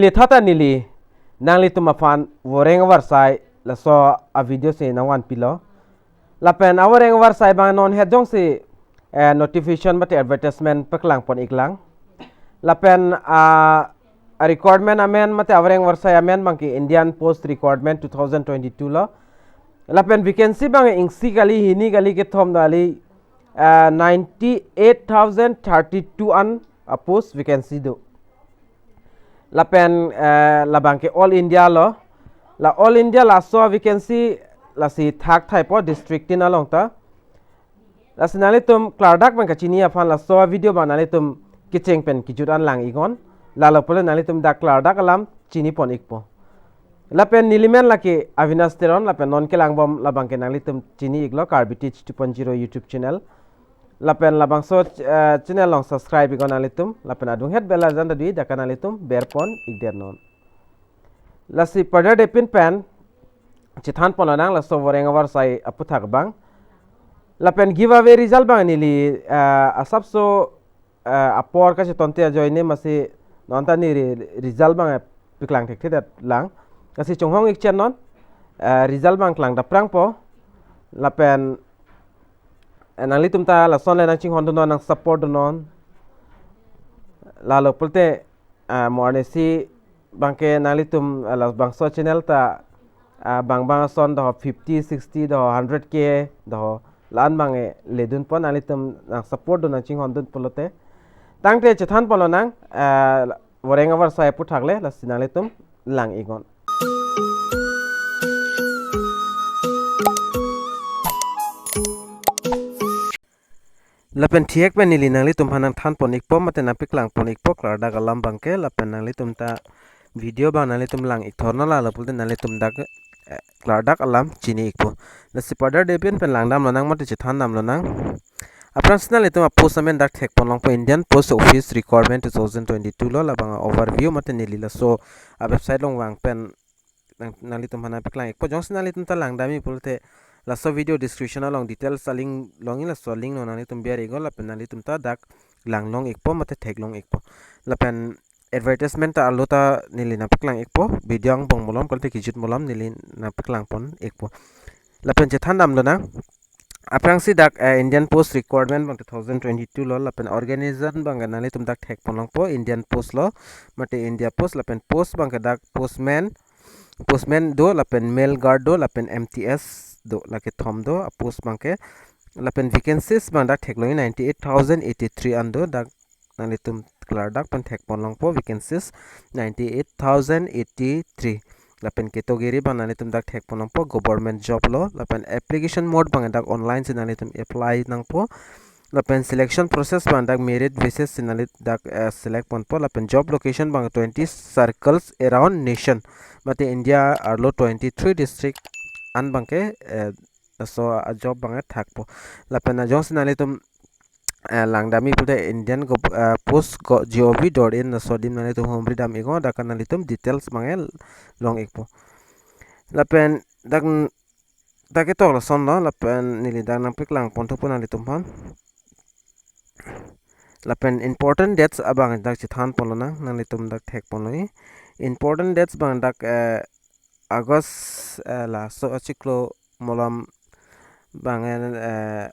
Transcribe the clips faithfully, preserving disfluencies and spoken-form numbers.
Lethata neli nanglitum aphan voreng avarsai laso a video si nangvanpilo. Lapen avoreng avarsai abang non het jongsi eh, notification mate advertisement paklangpon iklang. Lapen ah, a requirement amen mate avoreng avarsai amen abangke Indian Post Requirement two thousand twenty-two lo. Lapen vacancy abang isi kali, hini kali, kethom kali, ah, ninety-eight thousand thirty-two an a post vacancy do. Lapen eh, labangke All India lo. La All India laso vacancy lasi thakthaipo district tin along ta. Lasi nanglitum klardak abang kachini aphan laso video abang nanglitum kecheng pen kejut an lang iknon. Lalo pulote nanglitum dak klardak alam chinipon ikpo. Lapen neli men lake Avinash Teron, lapen non kelangbom labangke nanglitum chini iklo Karbi Teach two point zero YouTube channel. Lapen labangso eh, channel along subscribe iknon nanglitum. Lapen adunghet bell arjan ta dui, dak nanglitum berpon ikdet non. Lasi padar depin pen chethanpon lonang laso voreng avarsai aputhak abang. Lapen giveaway result abang neli eh, asapso eh, apor kachetonte ajoine masi non ta neli re-, result abang eh, paklang thekthedet lang. Lasi chonghong ikchen non eh, result abang klang daprangpo. Lapen eh, nanglitum ta lason le nangchinghondun non, nang support dun non. Lalo pulote ah, mo arnisi abangke nanglitum ah, labangso channel ta ah, bang bang ason do fifty, sixty, do hundred K do la-an abang eh, ledunpon, nanglitum nang support dun, nangchinghondun pulote. Tangte chethanpon lonang ah, voreng avarsai aputhak le, lasi nanglitum lang iknon. Lapen thihek pen neli nanglitum aphan nangthanpon ikpo mate nangpaklangpon ikpo klardak alam abangke. Lapen nanglitum ta video abang nanglitum lang ikthor non, lalo pulote nanglitum dak eh, klardak alam chini ikpo. Lasi padar depin pen langdam lonang mate chethandam lonang. Aphrangsi nanglitum a post amen dak thekpon longpo, Indian Post Office Requirement two thousand twenty-two lo. Labang a overview mate neli laso a website along vang pen nang, nanglitum aphan nangpaklang ikpo. Jongsi nanglitum ta langdam ik pulote laso video description along details a link longji, laso link along nanglitum ber iknon, lapen nanglitum ta dak langlong ikpo mate theklong ikpo. Lapen advertisement ta arlo ta neli nangpaklang ikpo, video angbong malom kalite kejut malom neli nangpaklangpon ikpo. Lapen chethandam lonang. Aphrangsi dak eh, Indian Post Requirement abang two thousand twenty-two lo, lapen organization abangke nanglitum dak thekpon longpo, Indian Post lo mate India Post. Lapen post abangke dak postman, postman do, lapen male guard do, lapen M T S do, lake thom do a post abangke. Lapen vacancies abang dak theklongji ninety-eight thousand eighty-three an do. Dak nanglitum klardak pen thekpon longpo, vacancies ninety-eight thousand eighty-three. Lapen category abang nanglitum dak thekpon longpo, government job lo. Lapen application mode abang dak online si nanglitum apply nangpo. Lapen selection process abang dak merit basis si nanglitum dak eh, select ponpo. Lapen job location abang twenty circles around nation, mate India arlo twenty-three district an abangke eh, laso a job abang thakpo. Lapen a jongsi nanglitum eh, langdam ik pulote Indian gov, eh, post go, G O V dot in laso adim nanglitum humri dam iknon, dak nanglitum details abang long ikpo. Lapen dak, dak ketok lason lo, lapen neli dak nangpaklangpon thupo nanglitum aphan. Lapen important dates abang dak chethanpon lonang, nanglitum dak thekpon longji. Important dates abang dak eh, August eh, laso achiklo malom abang eh,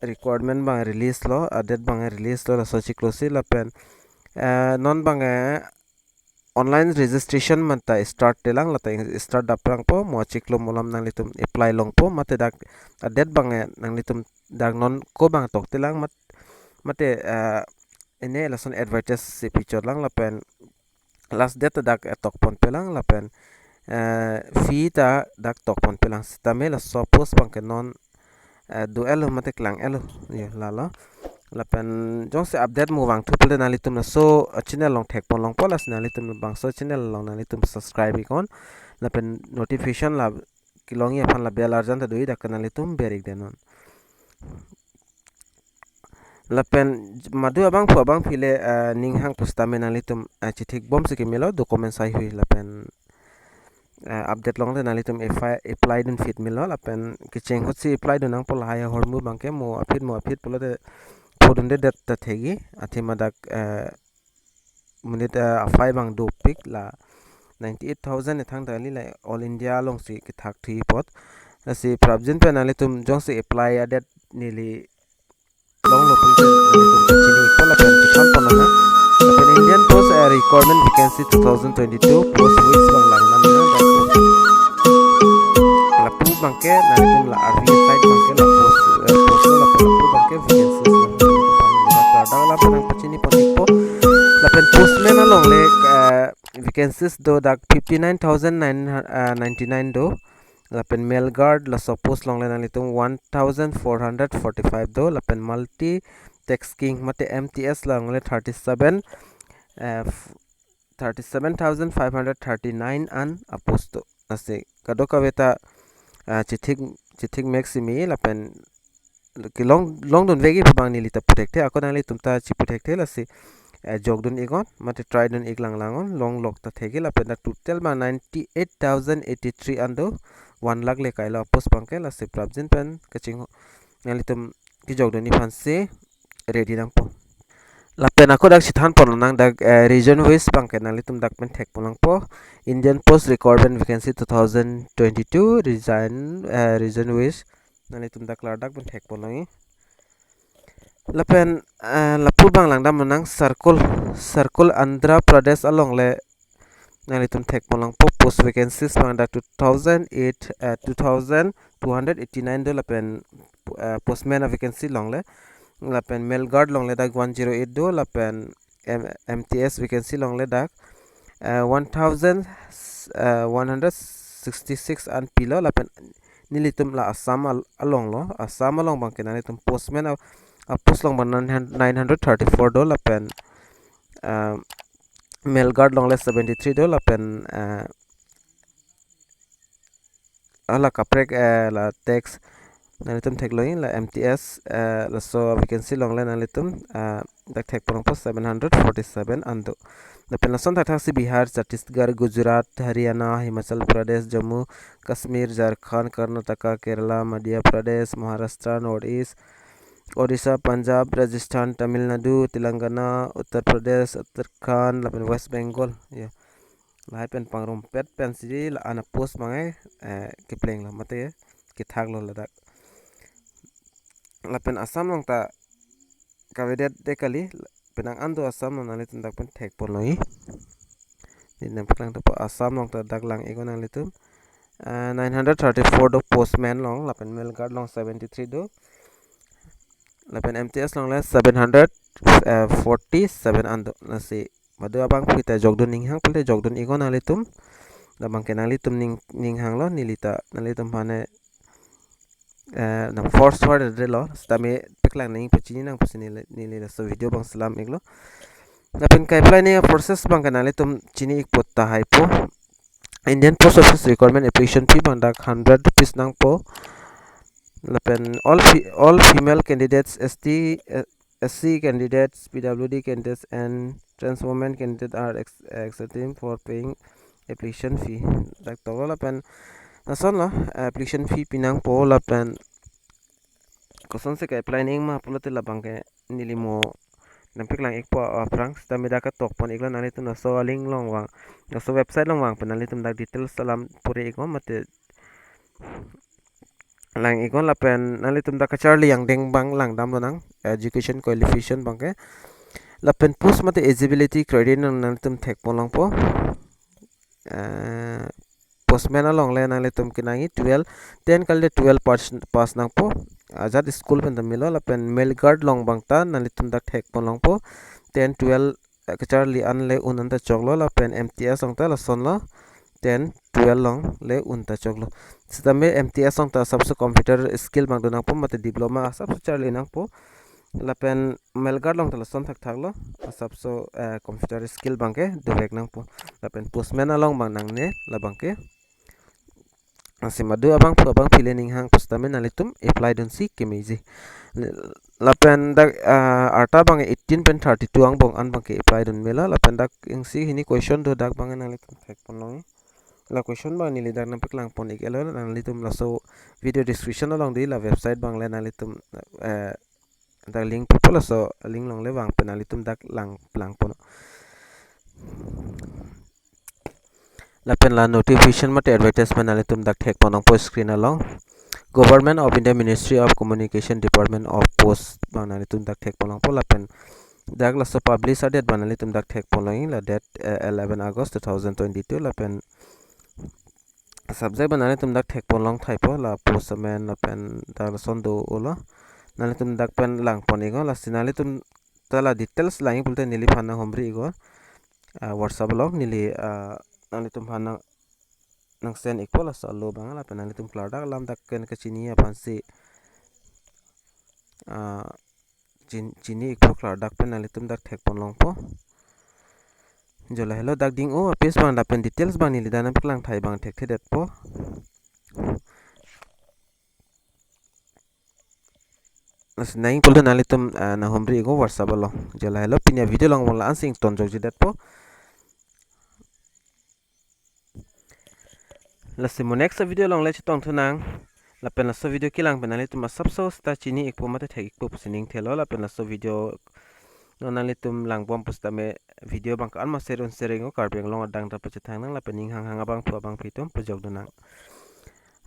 requirement abang release lo, a date abang release lo laso achiklo si. Lapen eh, non abang eh, online registration manta start telang, lata start daprangpo, mo achiklo malom nanglitum apply longpo, mate dak a date abang eh, nanglitum dak non ko abang toktelang mat, mate eh, ine lason advertise si picture lang, lapen last date ta dak eh, tokponpelang, lapen eh, fee ta dak tokponpelang, sitame laso post abangke non eh, do-etlo mate klang-etlo, yo lalo. Lapen jongsi update mo vangthu pulote nanglitum laso eh, channel along thekpon longpo, lasi nanglitum labangso channel along nanglitum subscribe iknon. Lapen notification la kelongji aphan la bell arjan ta dui, dak nanglitum ber ikdet non. Lapen madu abangphu abangphi le eh, ning hang pusitame nanglitum eh, chethekbom si kemelo, document sai hui lapen eh, update longte nanglitum apply, apply dunphit melo, lapen kecheng ahut si apply dun nangpo, lahai ahormu abangke mo aphi mo aphi pulote phodundedet ta thekji, athema dak eh, monit, eh, aphai abang dopik la ninety-eight thousand ethang ta kali, la All India alongsi kethak thu apot. Lasi prapjin pen nanglitum jongsi apply adet neli longlo pu nanglitum chini ikpo lapen chithan pon nang. Lapen Indian Post, eh, recruitment vacancy two thousand twenty-two post weights abang lang nam na dak post. Lapu abangke nanglitum la arvi side abangke la post, eh, post lapu lapu abangke vacancies lang. Dak dak lapen nangpachini pon ikpo. Lapen postman along le, eh, vacancies do dak fifty-nine thousand nine, eh, ninety-nine do. Lapen male guard laso post along le nanglitum one thousand four hundred forty-five do. Lapen multi tasking mate M T S along le thirty-seven, eh, f-, thirty-seven thousand five hundred thirty-nine an apost do. Lasi kadokave ta, ah, chithik, chithik mek simi lapen kelong, longdun vek-i pu abang neli ta pu thekthe, ako nanglitum ta chipu thekthe lasi, eh, jokdun iknon, mate try dun ik lang lang non, longlok ta thek-i lapen dak total abang ninety-eight thousand eighty-three an do, one lakh le kailo apost abangke. Lasi prapjin pen kaching nanglitum kejokdunji aphansi ready nangpo. Lapen ako dak chithan pon nang dak, eh, region wise abangke nanglitum dak pen thek pon nangpo. Indian Post recruitment vacancy two thousand twenty-two resign, eh, region wise nanglitum dak klardak pen thek pon nangji. Lapen, eh, lapu abang lang dam nang circle, circle Andhra Pradesh along le nanglitum thek pon nangpo. Post vacancies abang dak two thousand eight, eh, two thousand two hundred eighty-nine do lapen, eh, postman avacancy along le. Lapen male guard along le dak one zero eight do lapen M-, M T S vacancy along le dak, eh, one thousand, eh, one hundred sixty-six an pilo. Lapen nelitum la Assam al-, along lo, Assam along abangke nanglitum postman a, apost along abang nine hundred thirty-four do lapen, eh, male guard along le seventy-three do lapen, eh, hala kaprek, eh, la tax nanglitum theklo, la M T S, eh, laso vacancy along le nanglitum, eh, dak thek pon nangpo seven hundred forty-seven an do. Lapen lason thakthak si Bihar, Chhattisgarh, Gujarat, Haryana, Himachal Pradesh, Jammu, Kashmir, Jharkhand, Karnataka, Kerala, Madhya Pradesh, Maharashtra, North East, Odisha, Punjab, Rajasthan, Tamil Nadu, Telangana, Uttar Pradesh, Uttarakhand, lapen West Bengal. Ya. Lahai pen pangrumpet pensi la-an apost abangke, eh, keplenglo mate kethaklo ladak. Lapen Assam along ta kavedet de kali, penang an do Assam along, nanglitum dak pen thek pon nangji. Di nangpaklang thupo, Assam along ta dak lang iknon nanglitum. Eh, nine hundred thirty-four do postman along, lapen male guard along seventy-three do. Lapen M T S along le seven hundred forty-seven an do. Lasi madu abangphu ta jokdun ning hang pulote jokdun iknon nanglitum. Labangke nanglitum ning, ning hanglo, neli ta nanglitum aphan, eh, nang force hor de lo. Sitame paklang nangji pu chini nang pusi neli, neli laso video abang selam iklo. Lapen ke-apply nangji process abangke nanglitum chini ikpo tahai po. Indian Post Office recruitment application fee abang dak hundred rupees nangpo. Lapen all fe-, all female candidates, S T, eh, S C candidates, P W D candidates and trans women candidate are ex-, exempted for paying application fee. Dak toklo lapen lasonlo, application fee pi nangpo lapen kosonsi ke-apply nangji ma pulote labangke neli mo nangpaklang ikpo aphrang, sitame dak ketok pon iklo, nanglitum laso a-link along vang, laso website along vang pen nanglitum dak details alam pore iknon mate lang iknon. Lapen nanglitum dak kacharli angdeng abang lang damlo nang, education qualification abangke. Lapen post mate eligibility criteria nang, nanglitum thek pon nangpo. Eh, postman along le nanglitum kenangji twelve, ten kali twelve pass, pass nangpo. Ajat school pen ta melo. Lapen male guard along abang ta nanglitum dak thek pon nangpo. Ten, twelve, eh, kacharli an le un an ta choklo, lapen M T S along ta lasonlo. Ten, twelve along le un ta choklo. Sitame M T S along ta asapso computer skill abang do nangpo mate diploma asapso charli nangpo. Lapen male guard along ta lason thakthaklo, asapso, eh, computer skill abangke dovek nangpo. Lapen postman along abang nangne labangke. Lasi madu abangphu abangpi le ning hang pusitame nanglitum apply dunsi kemeji. Lapen dak, ah, arta abang eighteen pen thirty-two angbong an abangke apply dun melo. Lapen dak isi hini question do, dak abang nanglitum thek pon nangji. La question abang neli dak nangpaklang pon iklo, nanglitum laso video description along do la website abang le nanglitum, eh, dak link pipo, laso link along le vang pen nanglitum dak lang, lang pon. Lapen la notification mate advertisement nanglitum dak thekpon longpo screen along. Government of India, Ministry of Communication, Department of Post abang nanglitum dak thekpon longpo lapen dak laso publish a-date abang nanglitum dak thekpon longji, la date, eh, eleven August two thousand twenty-two lapen subject abang nanglitum dak thekpon longthaipo, la post amen lapen dak lason do-olo. Nanglitum dak pen langpon iknon, lasi nanglitum ta la details langji pulote neliphan nanghumri iknon. Ah, WhatsApp along neli, ah, nanglitumphan nang, nang send ikpo laso alo abang, lapen nanglitum klardak alam dak ken kachini aphansi, ah, chin-, chini ikpo klardak pen nanglitum dak thekpon longpo. Jo lahelo dak ding-o a-page abang lapen details abang neli dak nangpaklang thai abang thekthedetpo. Lasi nangji pulote nanglitum, ah, nanghumri iknon WhatsApp along. Jo lahelo pini a-video along la-ansi ington jokjedetpo. Lasi mo next video along le chetongthunang. Lapen laso video kelang pen nanglitum asapso seta chini ikpo mate thek ikpo pusi ning thelo, lapen laso video non nanglitum langbom pusitame video abang ko-an ma share un share iknon, Karbi Anglong adang ta pachethang nang lapen ning hanghang abangphu abangphi atum pajok dunnang.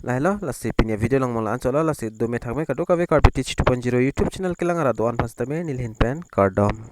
Lahelo, lasi pini a-video along la-anchotlo, lasi dome thakme kadokave Karbi Teach two point zero YouTube channel kelang arat do-an aphan sitame neli ahin pen kardom.